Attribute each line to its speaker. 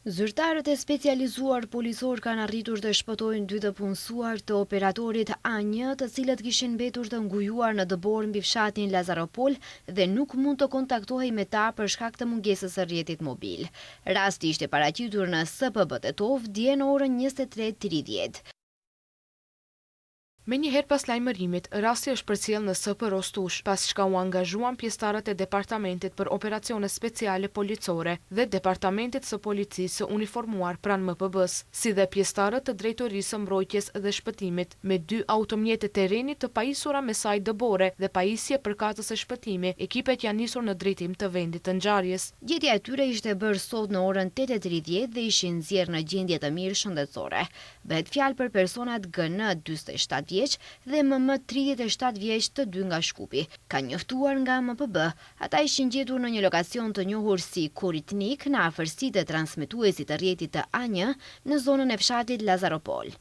Speaker 1: Zyrtarët e specializuar policorë kanë arritur të shpëtojnë dy të punësuar të operatorit A1, të cilët kishin mbetur të ngujuar në dëborë mbi fshatin Lazaropol dhe nuk mund të kontaktohej me ta për shkak të mungesës së rrjetit mobil. Rasti ishte paraqitur në SPB Tetovë dje në orën 23:30.
Speaker 2: Menjëherë pas lajmërimit, rasti është përcjellë në SP Rostush, pas çka u angazhuan pjesëtarët e Departamentit për Operacione Speciale Policore dhe Departamentit së Policisë së uniformuar pranë MPB-së, si dhe pjesëtarët të Drejtorisë së Mbrojtjes dhe Shpëtimit, me dy automjete terreni të pajisura me sajë dëbore dhe pajisje përkatëse shpëtimi, ekipet janë nisur në drejtim të vendit të ngjarjes.
Speaker 1: Gjetja e tyre ishte bërë sot në orën 8:30 dhe ishin nxjerrë në gjendje të mirë shëndetësore. Bëhet fjalë për personat GN, 47 vjeç, dhe MM, 37 vjeç, të dy nga Shkupi, kanë njoftuar nga MPB. Ata ishin gjetur në një lokacion të njohur si Koritnik, në afërsi të transmetuesit të rrjetit të A1, në zonën e fshatit Lazaropol.